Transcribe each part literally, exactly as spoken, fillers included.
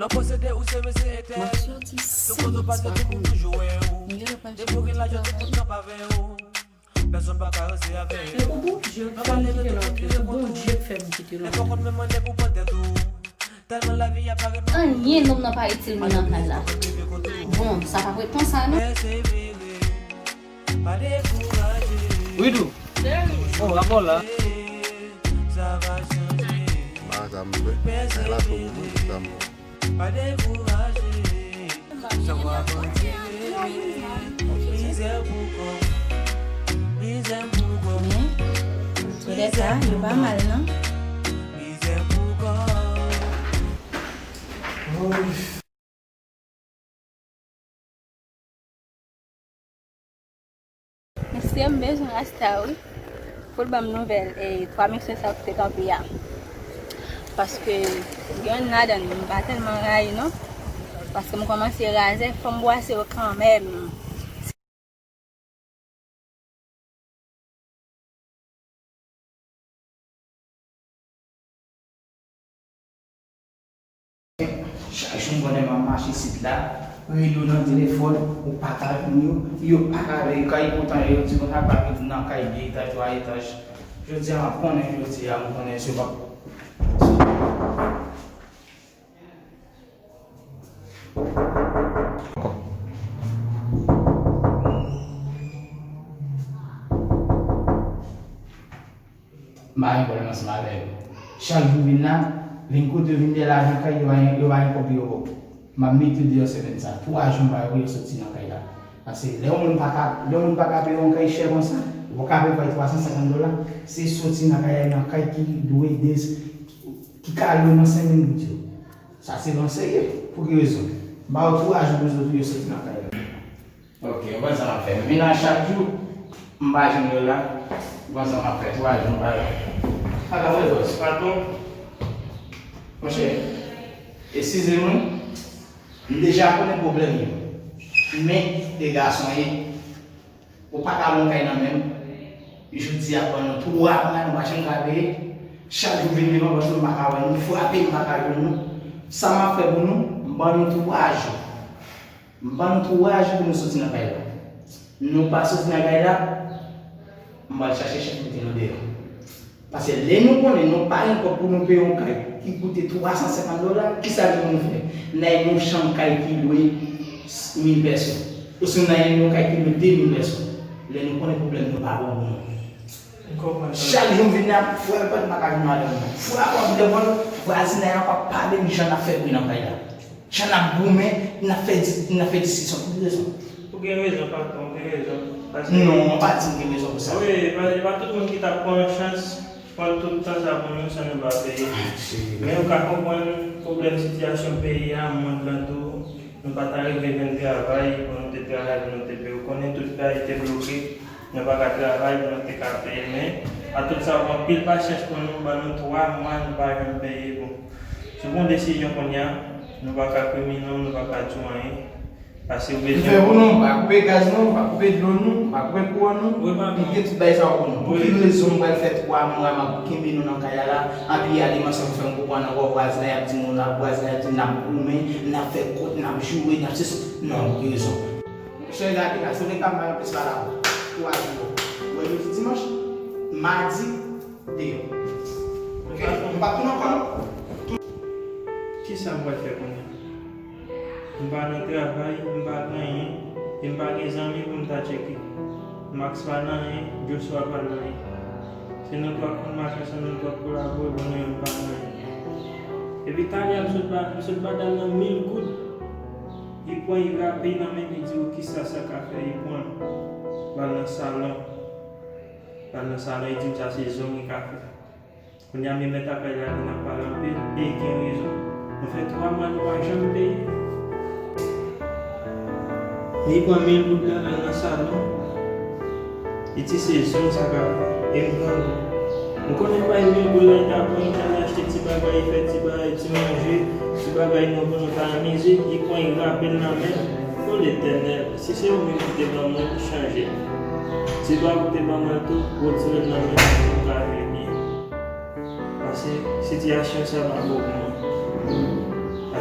M ap sòti sèt mil, se pa konn. M genlè pral chèche ti travay. Pèsonn pa ka ranse avè yo. E pou Bondye fè m kite lòt, e pou Bondye fè m kite lòt. Anyen nonm nan pa itil mwen nan kay la. Bon, sa p ap ret konsa non. Widou. Oh, la mò la. Ba zam vre. Ay la cho pou mwen, zam. Pa dekouraje. Sa w ap panse. Mizè pou kò. Mizè pou kò. Men, toulèka, yo pa mal non. Mizè pou kò. Mesye, m bezwen Rasta wi. Pou l ban m nouvèl e twa mesye sa k te kanpe a. Paske gen youn ladan yo m pa tèlman rayi non. Paske m kòmanse razè, fò m bwase yo kanmenm. Chak jou m konnen m ap mache isit la, rele w nan telefòn, ou pa ka jwenn yo, yo pa ka veye kay, poutan yo di konsa pa vin nan kay de etaj, twa etaj. Jodi a m ap konnen, jodi a m konnen se w ap M pa gen pwoblèm ansanm avè yo. Chak jou vin la, vin kote yo, vin dèyè lajan kay, yo pa gen, yo pa gen kòb pou yo ba w. M ap mete yo deyò semèn sa. Twa jou m pa wè yo soti nan kay la. Paske lè yon moun pa ka, lè yon moun pa ka peye yon kay chè konsa, ou pa ka peye kay twa san senkant dola, se soti nan kay la, nan kay ki dwe de, ki ka lwe nan senk mil goud yo. Sa se ranse ye. Pou ki rezon? M ba yo twa jou pou yo soti nan kay la. Ok, ou konn sa m ap fè. M vin la chak jou, m pa jwenn yo la. Ou konn sa m ap fè, twa jou m pa la. Patwon, bòs. Patwon. Monchè, eskize mwen. M deja konnen pwoblèm yo. Men, e gason ye. Ou pa ka ban m kay nan men m. Jodi a ban nou twa mwa, nou pa janm ka peye. Chak jou vin devan pòt nou, m pa ka wè nou. Frape, m pa ka jwenn nou. Sa m ap fè pou nou, m ban nou twa jou. M ban nou twa jou pou nou soti nan kay la. Nou pa soti nan kay la, m pral chache chèf mete nou deyò. Paske lè nou konnen nou pa gen kòb pou nou peye yon kay ki koute twa san senkant dola, kisa nou pou nou fè? N al yon chanm kay ki lwe mil pèsòn. Osnon n al yon kay ki lwe de mil pèsòn. Lè nou konnen pwoblèm nou pa bon pou nou. M konprann sa. Chak jou m vin la, frè pèp m pa ka jwenn madanm mwen. Fwa pa m devan l, vwazinay la p ap pale m jan n ap fè bri nan kay la. Jan n ap goumen, n ap fè di-, n ap fè diskisyon. Pou ki rezon? Ou gen rezon, patwon, ou gen rezon. Paske non, ou pa di m gen rezon pou sa. Wi, e pa, e pa tout moun ki t ap pran chans, pran tout tan sa pou nou san nou pa peye. Men ou ka konprann pwoblèm sitiyasyon peyi a, mond lan tou, nou pa ta rive jwenn travay pou nou te travay, pou nou te peye. Ou konnen tout bagay te bloke. Nou pa ka travay pou nou te ka peye, men a tout sa, anpil pasyans pou nou, ban nou twa mwa, nou pa janm peye. Bon, si w pran desizyon kounye a, nou pa ka krimine w, nou pa ka di w anyen. Paske ou bezwen. M fè pou nou, m pa koupe gaz nou, m pa koupe dlo nou, m pa koupe kouran nou, m kite tout bagay sa yo pou nou. Pou ki rezon m pral fè twa mwa m ap kenbe nou nan kay la, anpi a demann sa pou fè m konprann ankò vwazinay ap di nou la, vwazinay ap di n ap goumen, n ap fè kont, n ap joure, n ap sesi. Non, pou ki rezon? Chè gade la, se vre ka m pa anplis pale avè w. Twa jou. Wè jodi dimanch, madi, deyò. Ok? M p ap tounen ankò non. Kisa m pral fè kounye a? M pa nan travay, m pa gen anyen, e m pa gen zanmi pou m ta tcheke. Max pa nan anyen, Joshua pa nan anyen. Se nou twa k konn mache ansanm, nou twa k kolabore pou nou, e m pa nan anyen. Epi talè a m sot ba, m sot ba dam nan mil goud. Li pran, li rape nan men, li di w kisa sa ka fè, li pran l, ba l nan salon. Ba l nan salon, li di m sa se zong li ka fè. Kounye a, m mèt ap pale la, n ap pale anpil, e li gen rezon. Nou fè twa mwa, nou pa janm peye. Li pran mil goud la, l al nan salon. Li di se zong sa ka fè, e m pran l. M konnen pa e mil goud la, li ta pran, li t al achte ti bagay, li fè ti bagay, ti manje, ti bagay nou pou nou ta amize, li pran, li rape l nan men l. O Letènèl, si se ou menm ki te ban mwen l, chanje l. Si pa ou te ban mwen l tou, retire l nan men m pou m ka viv byen. Paske sitiyasyon sa pa bon pou mwen. Pa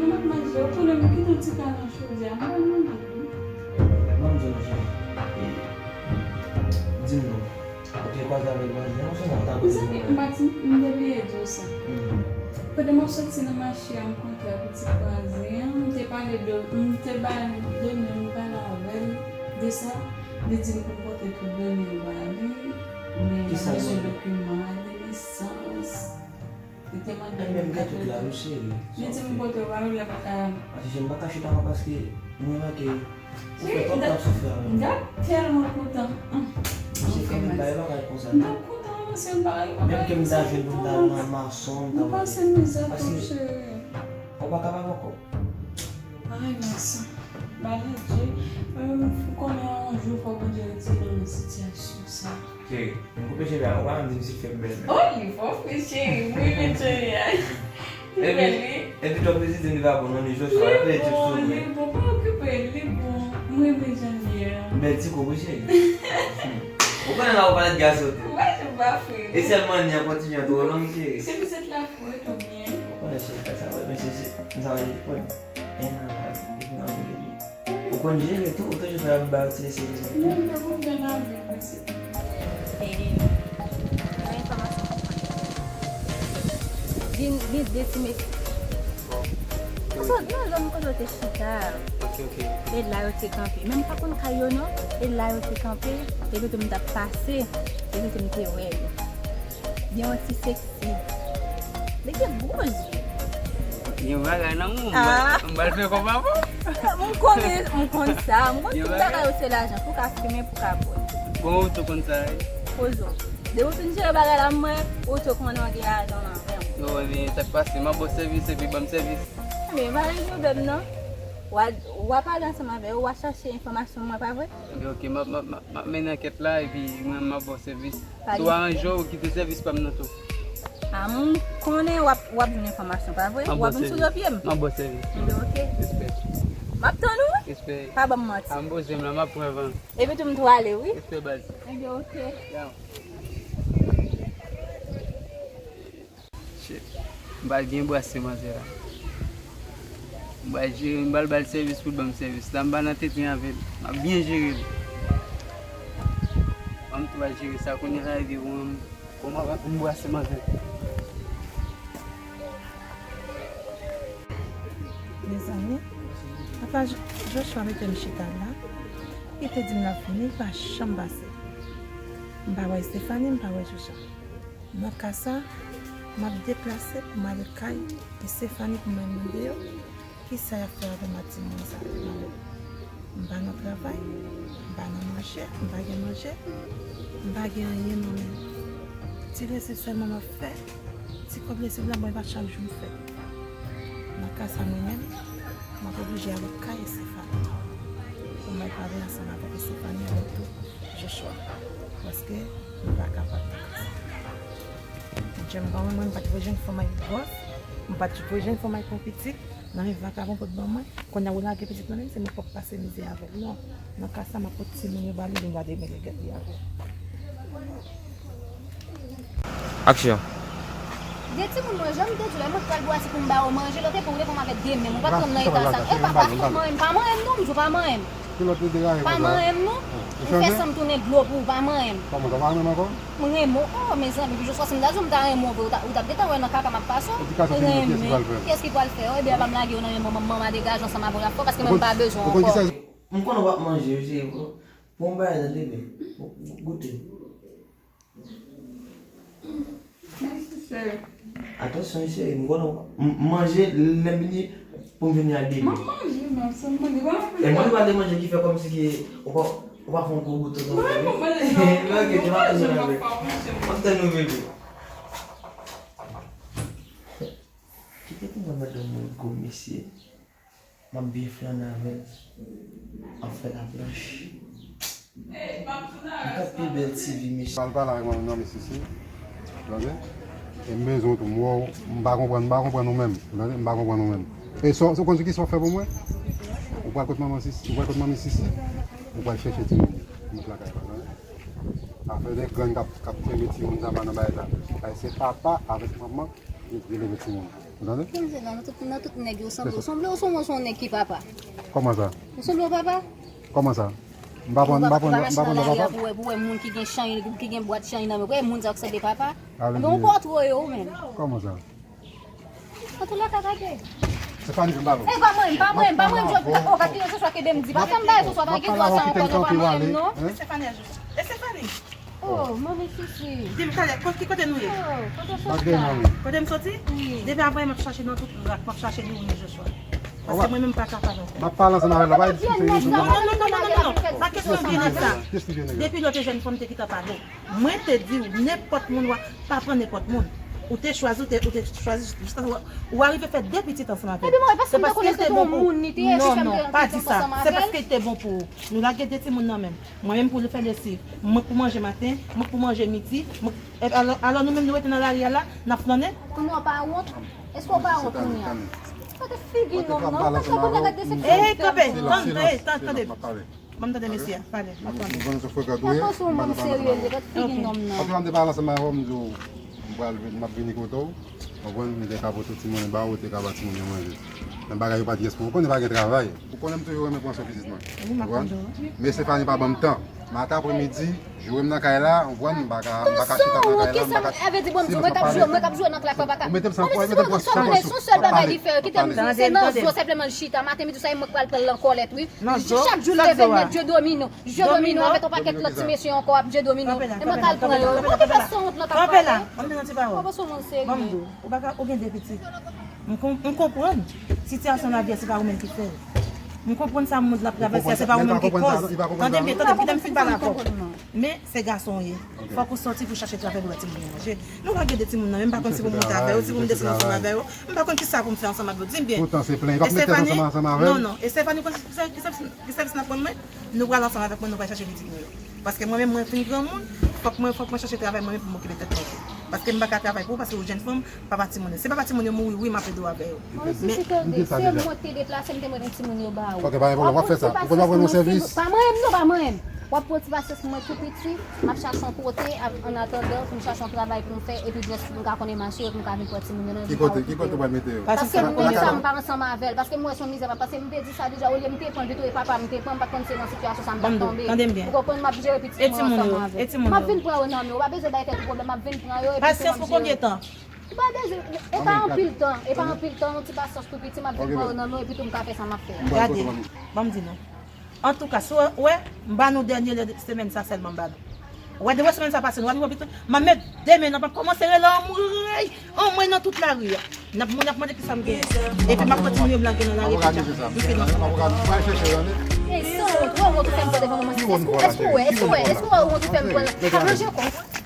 mwen m ap manje, ou konnen m kite yon ti kal nan chodyè a, m pral manje tou. Ban m di w non, cheri. E, di m non. Ou te kwaze avèk bandi an, ou sonje ou t ap... Mezanmi, m pa t, m te bliye di w sa. Pandan m ap soti nan mache a, m kontre ak pitit vwazen an, m te pale de, m te ba, de non, m pale avè l de sa. Li di m pou m pote tout done yo ba li, men li bezwen dokiman a, li, nesans. Li te mande m... Ebyen, m gen tout la, wi, cheri. Li di m pote yo ba yo, l ap ka... Anti, m pa ka chita ankò paske mwen remake ou fè twòp tan ap soufri avè m. M t ap tèlman kontan. Hum. Mesye, kanmenm, bagay pa ka konsa. M t ap kontan, mesye, bagay pa ka konsa. Menm ke m ta jwenn pou m ta nan mason, m ta... M pase mizè tou, cheri. Ou pa kapab ankò. Ay, mason. Maladie, mwen menm, ou konnen yon jou fò Bondye retire m nan sitiyasyon sa. Cheri, m koupe cheve a, ou pa menm di m si fè m bèl menm. Oh, li fò fre, cheri. Mwen menm cheri a. Li bèl, wi. Epi, epi twòp vizite li pa bon, non, li jwe fò, li bon, li bon, pa okipe l, li bon. Mwen renmen jan l ye a. Bèl ti koup, wi, cheri. Ou konnen la ou pa t gaso tou. Mwen, je pa fre. E sèlman ni a kontinye twò long, cheri. Se pitit la fre, tou byen. Ou konnen cheri fè sa, wè, men se, se, m sa wè, wè. Ou konn jere tou, ou toujou fè yon ba ti mesye. Non, m te konprann avèk mesye. E, yon enfòmasyon pou mwen. Gen, gen de ti mesye. Kote, nan zòn kote yo te chita. Ok, ok. E la yo te kanpe. Men m pa konn kay yo non. E la yo te kanpe. Epi tou m t ap pase. Epi tou m te wè yo. Gen yon ti seksi. Li gen gwo zye. Gen bagay nan mwen, m pral fè kòb avè w. M konnen, m konn sa. M konn tout bagay yo se lajan. Pou ka fimen, pou ka bwè. Bon, ou tou konn sa, wi. Poze w. Depi w fin jere bagay la, mwen, ou tou konnen w gen lajan nan men w. Yo, ebyen, sa k pase? M ap ba w sèvis, epi ban m sèvis. Men pa gen pwoblèm non. W a, w a pale ansanm avè yo, w a chache enfòmasyon mwen, pa vre? Ebyen, oke, m ap, m ap, m ap, m ap mennen ankèt la, epi mwen, m ap ba w sèvis. Si w aranje w, kite sèvis pa m nan tou. A, m konnen w ap, w ap jwenn enfòmasyon, pa vre? W ap vin sou do pye m? M ap ba w sèvis. Ebyen, oke. Respè. M ap tann ou, wi. Respè. Pa ban m manti. A, m poze m la, m ap pran van. Epi tou m tou ale, wi. Respè, baz. Ebyen, oke. Down. Shit. M pral byen brase manzè la. M pral jere, m pral ba l sèvis pou l ban m sèvis. La, m pa nan tenten avè l. M ap byen jere l. Ban m tou al jere sa kounye a la, epi pou mwen, pou mwen, pou m brase manzè. Mezanmi, papa Jo-, Joshua mete m chita la. Li te di m l ap vini, li pa janm pase. M pa wè Stephanie, m pa wè Joshua. Nan ka sa, m ap deplase pou m ale kay Estefani pou m al mande yo kisa y ap fè avè m ak timoun sa yo nan men. M pa nan travay, m pa nan manje, m pa gen manje, m pa gen anyen nan men. Ti lesiv sèlman m ap fè, ti kòb lesiv la, bon, e pa chak jou m fè. Nan ka sa, mwen menm, m ap oblije ale kay Estefani pou m al pale ansanm avèk Estefani avèk tou Joshua, paske m pa kapab nan ka sa. Bondye m granmoun, mwen, m pa t vle jwenn fanm ak gwòs, m pa t vle jwenn fanm ak yon pitit nan men vakabon pou t ban mwen. Kounye a ou lage pitit nan men m, se mwen k ap pase mizè avè l. Non, nan ka sa, m ap pot timoun yo ba li, vin gade men li gad li avè l. Aksyon. De timoun mwen, jan m te di w la, mwen k pral bwase pou m ba yo manje, lòt epe ou leve m avèk de men m, ou pa t konn nan eta sa. E papa, fout manyen m, pa manyen m non, m di w pa manyen m. Pa manyen m non. M fè san m tounen dlo pou ou, pa manyen m. Kòman, w pa renmen m ankò? M renmen w, oh, mezanmi, pi Josua, si m ta di w m ta renmen w vre, ou ta, ou t ap gentan wè nan kaka m ap pase w. Renmen. Kiyès ki pral fè? Oh, ebyen, pa m lage w nan men manman, manman degaje ansanm avè w, l ap fè w, paske mwen m pa bezwen w ankò. M konnen w ap manje, wi, cheri. Bon, bagay la, bebe. Goute. Mèsi, cheri. Atansyon, cheri, m konnen w, m, manje, lè m vini, pou m vini ak bebe. M ap manje, m ap sèlman li pa. E mwen, li pa de manje ki fè kòmsi ki ou pa, ou pa fè yon gwo bout. Non, non, non, non, non, non, non, non, non, non, non. M ap tann ou, bebe. Kite pou mwen, madanm mwen, gwo mesye. M ap byen flann avè l. M ap fè laplanch. M t ap pi bèl ti vi, mesye. Pral pale avèk manmi, manmi Sisi. Tande? E m bezwen w tou. M wè w, m pa konprann, m pa konprann ou menm. Tande? M pa konprann ou menm. E sa, ou konn ki sa w fè pou mwen? Ou pral kot manman Sisi, ou pral kot manmi Sisi, ou pral chèche timoun yo. Met lakay pa, tande? Afè de grann k ap, k ap kenbe timoun sa pa nan bagay sa. Bagay se papa avèk manman ki, ki leve timoun. Ou tande? Kòm se nan, nan tout, nan tout nèg yo sanble, ou sanble, ou sanble, ou se yon nèg ki papa. Kòman sa? Ou sanble yon papa? Kòman sa? M pa pran, m pa pran, m pa pran papa. Pou wè, pou wè moun ki gen chay, ki gen bwat chay nan men, pou wè moun sa yo ki sanble papa. Ebyen, ou pòtre yo ou menm. Kòman sa? An tou lè ka gade. Se pa nivo m pa bon. E pa mwen, pa mwen, pa mwen, jodi, oh, pa gen yon soswa ke de m di, pa fè m bagay soswa, pa gen dwa sa ankò, non, pa mwen, non. Estefani, Estefani. Oh, manmi Sisi. Di m talè, ki kote nou ye? Oh, kote w soti la? Kote m soti? Wi. Depi aprè, m ap chache nan tout rak, m ap chache li, ou ni Joshua. Paske mwen menm pa kapab ankò. M ap pale ansanm avè l la, pa diskite. Non, non, non, non, non, non, non. Pa kesyon byennèt sa. Depi lòt jèn fanm te gentan pale. Mwen te di w, nenpòt moun w ap, pa pran nenpòt moun. Ou te chwazi, ou te, ou te chwazi jiskaske w, w arive fè de pitit ansanm avè l. Epi mwen, paske m te konnen se te yon moun li te ye, non, non, pa di sa. Se paske li te bon pou ou. Nou lage de timoun nan men m. Mwen menm pou fè lesiv, mwen pou manje maten, mwen pou manje midi, mwen, e, alò, alò nou menm nou rete nan lari a la, n ap flannen. Kounye a w pa wont? Èske w pa wont kounye a? Gade figi nonm nan, ou pa ka konnen gade desepsyon. Ey, kanpe, tande, ey, tande. Ban m tande mesye a, pale, m ap tande. Ou konnen se frekan tou ye. Papa se yon moun serye, li gad figi nonm nan. Paske m te pale ansanm avè w, m di w, m pral vin, m ap vini kote w. Konprann, m te ka pote timoun ba ou, ou te ka ba timoun yo manje. Men bagay yo pa t yes pou ou. Ou konnen pa gen travay. Ou konnen m toujou renmen pran swen pitit mwen. Konprann? Men Estefani pa ban m tan. Maten apremidi, joure m nan kay la, ou konprann, m pa ka, m pa ka chita nan kay la, m pa ka. Kisa, kisa, avè di bon, mwen k ap jwe, mwen k ap jwe nan klak, papa ka. Ou mete m san pwa, ou mete m pran san pwa. Se yon sèl bagay li fè, kite m di w, se nan zo senpleman l chita, maten, midi, swa, e mwen k pral pran l nan kòlèt, wi. Chak jou l leve, l met je domino. Je domino avèk yon pakèt lòt ti mesye ankò ap je domino. E mwen k al pran yo. Mwen te fè san wont nan k ap pale. Papa se yon moun serye. Ou pa ka, ou gen de pitit. M kon-, m konprann. Sitiyasyon lavi a, se pa ou menm ki fè l. M konprann sa moun la ap travèse a, se pa ou menm ki kòz. Tande byen, tande byen, kite m fin pale avè w. Men se gason w ye. Fòk ou sòti pou chache travay pou bay timoun yo manje. Nou ka gen de timoun nan, men m pa konn si pou m monte avè yo, si pou m desann ansanm avè yo. M pa konn ki sa pou m fè ansanm avè yo. Di m byen. Toutan se plenyen. Li p ap met tèt ansanm avè l. Non, non. E Stefani konn ki sèvis n ap pran mwen? Nou pral ansanm avèk mwen, nou pral chache pitit nou yo. Paske mwen menm, mwen fin granmoun, fòk mwen, fòk mwen chache travay mwen menm pou m okipe tèt mwen tou. Paske m pa ka travay pou ou, paske ou jèn fanm, papa timoun yo. Se papa timoun yo mouri, wi, m ap ede w avè yo. Mwen si se tande, se mwen ki te deplase, m te mete timoun yo ba ou. Ok, pa gen pwoblèm, w ap fè sa. Ou konn w ap rann yon sèvis? Pa mwen menm, non, pa mwen menm. W ap pran ti pasyans pou mwen tou piti, m ap chache yon kote, an atandan, pou m chache yon travay pou m fè, epi jis pou m ka konnen mache, pou m ka vin pran timoun yo nan. Ki kote, ki kote w pral mete yo? Paske m wè sa, m pa ansanm avè l, paske m wè se yon mizè, paske m te di sa deja, olye m te pran l, pito e papa m te pran, m pa t konn se nan sitiyasyon sa m t ap tonbe. Ou konprann, m ap jere pitit mwen ansanm avè l. M ap vin pran yo nan men w, ou pa bezwen bay tèt ou pwoblèm, m ap vin pran yo, epi se mwen m jere. Pasyans pou konbyen tan? Ou pa bezwen, e pa anpil tan, e pa anpil tan, yon ti pasyans tou piti, m ap vin pran yo nan men w, epi tou m ka fè sa m ap fè a. Gade, ban m di nou. Antouka, si w wè, m ba nou dènye lè semèn sa sèlman m ba nou. Ou wè, demen semèn sa pase, nou ap rive opital, m ap met de men nan, m ap kòmanse rele anmwey, anmwey nan tout lari a. N ap, moun ap mande kisa m genyen. Epi m ap pran timoun yo m lage nan lari kounya. Yo fini ansanm avè m. Ey, san wont, ou wont ou fè m pran devan manman. Èske ou, èske ou wè, èske ou wè, èske ou wè wont ou fè m pran? Ap lonje kò.